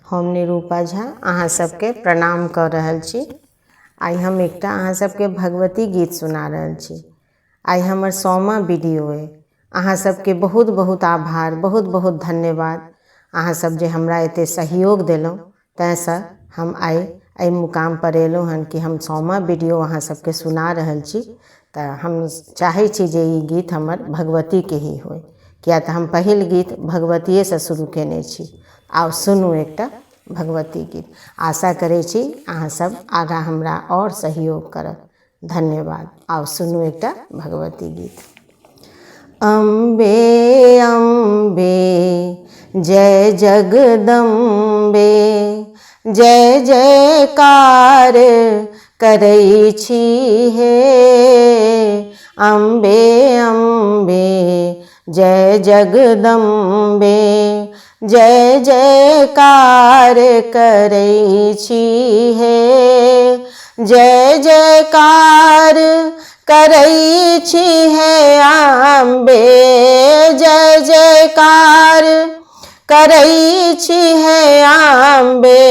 हम निरूपा झा अहाँ सबके प्रणाम कऽ रहल छी। आइ हम एकटा अहाँ सबके भगवती गीत सुना रहल छी। आइ हमर 100वां वीडियो अइ। अहाँ सबके बहुत बहुत आभार, बहुत बहुत धन्यवाद। अहाँ सब जे हमरा एते सहयोग देलहुँ तैसँ हम आइ एहि मुकाम पर एलहुँ हन कि हम 100वां वीडियो अहाँ सबके सुना रहल छी। तऽ हम चाहै छी जे ई गीत हमर भगवतीके ही होइ, किया तऽ हम पहिल गीत भगवतियेसँ शुरू केने छी। आउ सुनू एकटा भगवती गीत। आशा करै छी अहाँ सब आगाँ हमरा आओर सहयोग करब। धन्यवाद। आउ सुनू एकटा भगवती गीत। अम्बे अम्बे जय जगदम्बे, जय जयकार करै छी हे। अम्बे अम्बे जय जगदम्बे, जय जयकार करै छी हे। जय जयकार करै छी हे अम्बे, जय जयकार करै छी हे अम्बे,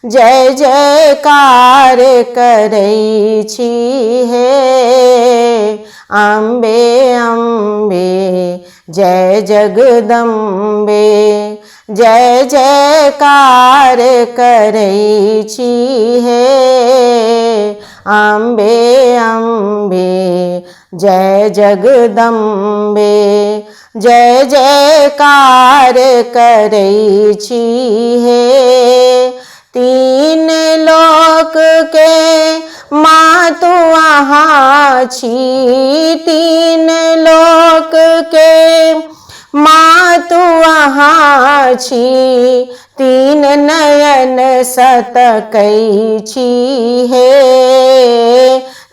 जय जयकार करै छी हे। अम्बे अम्बे जय जगदम्बे, जय जयकार करै छी हे। अम्बे अम्बे जय जगदम्बे, जय जयकार करै छी हे। तीन लोक के मातु अहाँ छी, तीन लोक के मातु अहाँ छी, तीन नयन सतकै छी हे।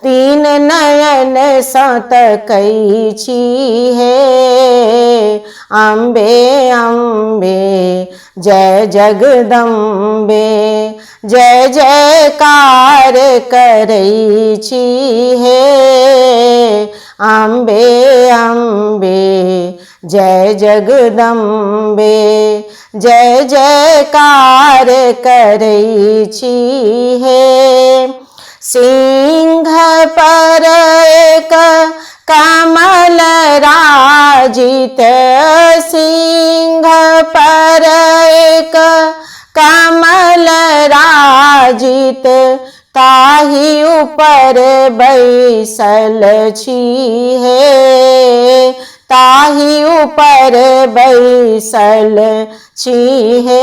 तीन नयन सतकै छी हे। अम्बे अम्बे जय जगदम्बे, जय जयकार करै छी हे। अम्बे अम्बे जय जगदम्बे, जय जयकार करै छी हे। सिंह पर एक कमल राजित, सिंह पर एक कमल राजित, ताहि ऊपर बैसल छी हे। ताहि ऊपर बैसल छी हे।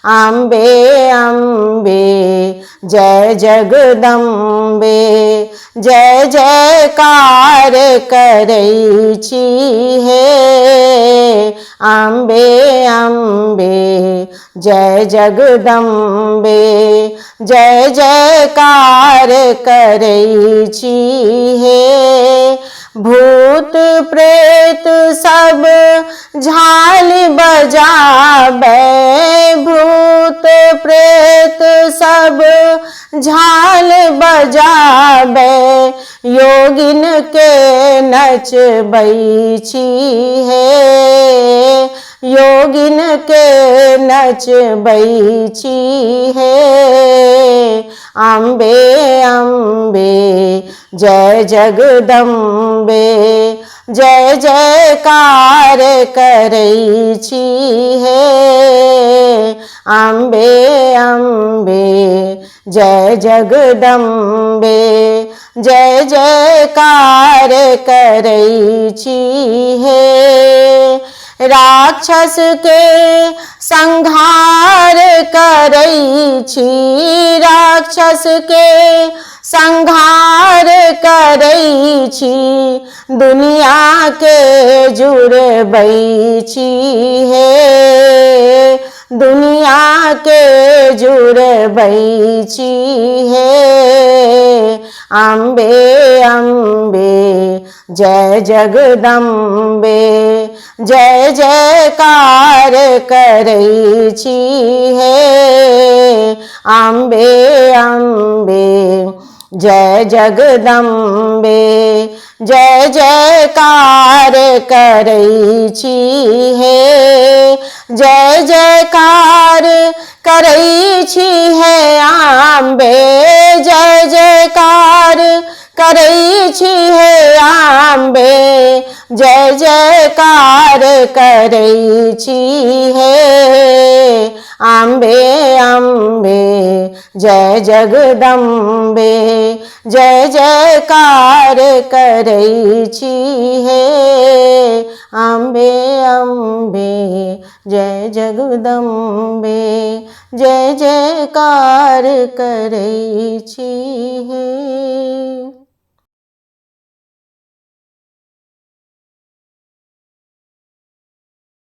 अम्बे अम्बे जय जगदम्बे, जय जयकार करै छी हे। अम्बे अम्बे जय जगदम्बे, जय जयकार करै छी हे। भूत प्रेत सब झाल बजाबै, भूत प्रेत सब झाल बजाबै, योगिन के नचबै छी हे। योगिन के नचबै छी हे। अम्बे अम्बे जय जगदम्बे, जय जयकार करै छी हे। अम्बे अम्बे जय जगदम्बे, जय जयकार करै छी हे। राक्षस के संहार करै छी, राक्षस के संहार करै छी, दुनिया के जुड़बै छी हे। दुनिया के जुड़बै छी हे। अम्बे अम्बे जय जगदम्बे, जय जयकार करै छी हे। अम्बे अम्बे जय जगदम्बे, जय जयकार करै छी हे। जय जयकार करै छी हे अम्बे, जय जयकार करै छी हे अम्बे, जय जयकार करै छी हे अम्बे अम्बे, जय जगदम्बे, जय जयकार करै छी हे अम्बे अम्बे, जय जगदम्बे, जय जयकार करै छी हे।